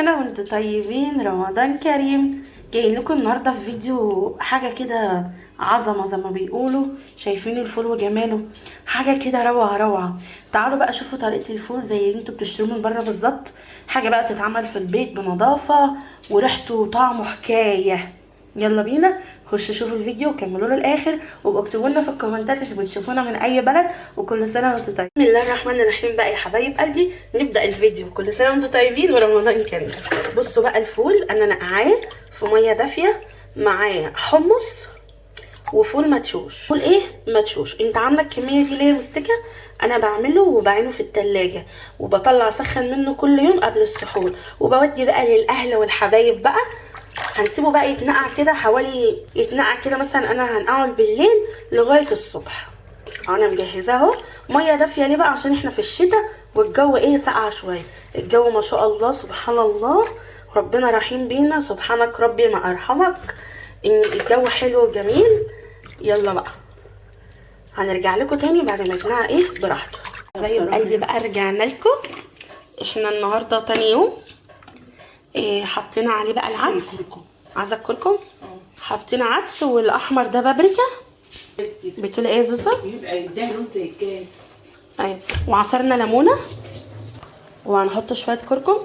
سنة وانتم طيبين، رمضان كريم. جايين لكم النهارده في فيديو حاجة كده عظمه زي ما بيقولوا. شايفين الفول وجماله، حاجة كده روعه روعه. تعالوا بقى شوفوا طريقه الفول زي اللي انتوا بتشتروه من بره بالظبط. حاجة بقى بتتعمل في البيت بنظافه وريحته وطعمه حكاية. يلا بينا خشوا شوفوا الفيديو وكملوا له الاخر، وابقوا اكتبوا لنا في الكومنتات انتوا بتشوفونا من اي بلد، وكل سنة وانتوا طيبين. بسم الله الرحمن الرحيم بقى يا حبايب قلبي، نبدا الفيديو. كل سنة وانتوا طيبين ورمضان كريم. بصوا بقى الفول انا نقعاه في مية دافيه، معاه حمص وفول مدشوش. فول ايه مدشوش؟ انت عامله الكمية دي ليه مستكه؟ انا بعمله وبعينه في التلاجة وبطلع اسخن منه كل يوم قبل السحور، وبودي بقى للاهل والحبايب. بقى هنسيبه بقى يتنقع كده حوالي، يتنقع كده مثلا انا هنقعه بالليل لغاية الصبح. انا مجهزاه اهو. مية دافيه ليه بقى؟ عشان احنا في الشتاء والجو ايه ساقع شوية. الجو ما شاء الله سبحان الله، ربنا رحيم بينا، سبحانك ربي ما ارحمك، ان الجو حلو وجميل. يلا بقى هنرجع لكم تاني بعد ما يتنقع ايه براحته. حبايب قلبي بقى رجعنا لكم. احنا النهارده تاني يوم إيه حطينا عليه بقى العدس. عايزه الكركم؟ حطينا عدس، والاحمر ده بابريكا. بتقولي ايه يا زوزه؟ بيبقى يديها لون زي الكاس. ايوه. وعصرنا ليمونه، وهنحط شوية كركم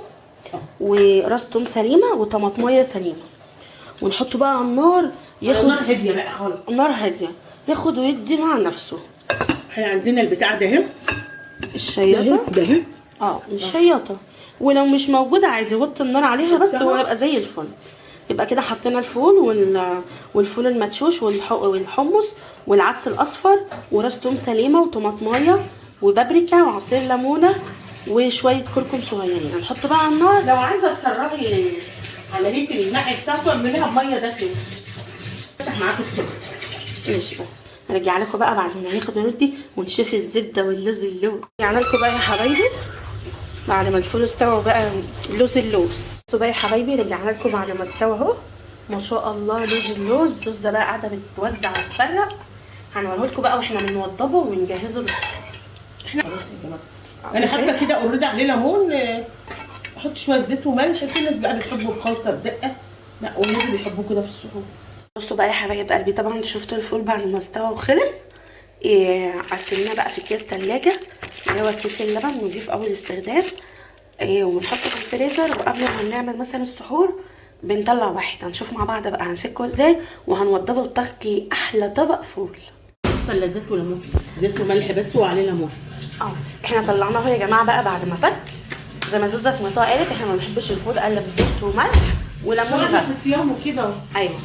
وراس توم سليمة وطماطميه سليمة، ونحطه بقى على النار ياخد. نار هادية بقى خالص، نار هادية ياخد ويدي مع نفسه. احنا عندنا البتاع ده اهي، الشياطه ده اهي. الشياطه، ولو مش موجودة عادي وطي النار عليها بس، هو يبقى زي الفل. يبقى كده حطينا الفول والفول المدشوش والحمص والعدس الاصفر وراس توم سليمة وطماطمايه وبابريكا وعصير ليمونه وشوية كركم صغيرين. هنحط بقى على النار. لو عايزه تسرعي عملية النقع بتاعته اعمليها بميه دافيه. افتح معاكم التوست. ماشي، بس هرجع لكم بقى بعد ما ناخد وندي ونشوف الزبدة واللوز اللوز. رجعنا لكم بقى يا حبايبي بعد ما الفول استوى بقى لوز اللوز. بصوا بقى يا حبايبي رجعنا لكم بعد ما استوى اهو، ما شاء الله لوز اللوز. اللوز ده بقى قاعدة بتوزع وتفرق. هنوريه لكم بقى واحنا بنوضبه ونجهزه للسحور. احنا خلاص يا جماعة انا حاطه كده already عليه ليمون، احط شوية زيت وملح. في ناس بقى بتحبه بخلطه بدقة، لا ولادي بيحبوه كده في السحور. بصوا بقى يا حبايب قلبي، طبعا شفتوا الفول بعد ما استوى وخلص، عسلناه بقى في اكياس تلاجة اللي هو كيس اللبن، نضيف اول استخدام، وبنحطه في الفريزر. وقبل ما نعمل مثلا السحور بنطلع واحد. هنشوف مع بعض بقى هنفكه ازاي وهنوضبه وتاكلي احلى طبق فول. حط زيت وليمون، زيت وملح بس وعليه ليمون. احنا طلعناه اهو يا جماعة بقى بعد ما فك. زي ما زوزة سمعتوها قالت احنا ما بنحبش الفول الا بزيت وملح وليمون احنا بس. في الصيام وكده. ايوه،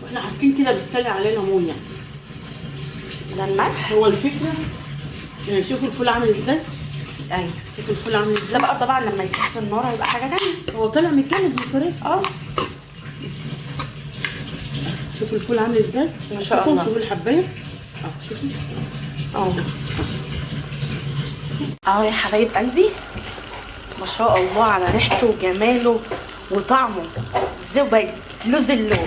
واحنا حاطين كده بالتالي عليه ليمون يعني. ده الملح. هو الفكرة يعني شوفوا الفول عامل ازاي. ايوه شوفوا الفول عامل ده ازاي. بقى طبعا لما يسيح في النار هيبقى حاجة تانية. هو طالع متجمد من الفريزر. شوفوا الفول عامل ازاي. ما شاء الله. شوفوا الحبايه. شوفوا. اهو يا حبايب قلبي، ما شاء الله على ريحته وجماله وطعمه، زبد لوز اللوز.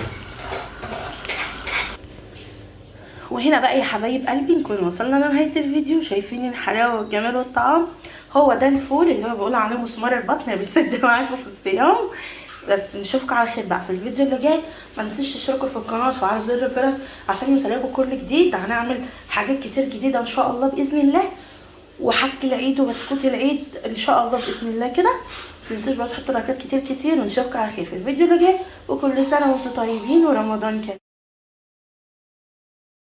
وهنا بقى يا حبايب قلبي نكون وصلنا لنهاية الفيديو. شايفين الحلاوة والجمال والطعام؟ هو ده الفول اللي هو بيقول عليه مسمار البطن اللي بيسد معاكم في الصيام. بس نشوفكم على خير بقى في الفيديو اللي جاي. ما تنسوش تشتركوا في القناة وتفعلوا زر الجرس عشان يوصلكم كل جديد. هنعمل حاجات كتير جديدة ان شاء الله باذن الله، وحاجه العيد وبسكوت العيد ان شاء الله باذن الله كده. ما تنسوش بقى تحطوا لايكات كتير كتير، ونشوفكم على خير في الفيديو اللي جاي. وكل سنة وانتم طيبين ورمضان كريم.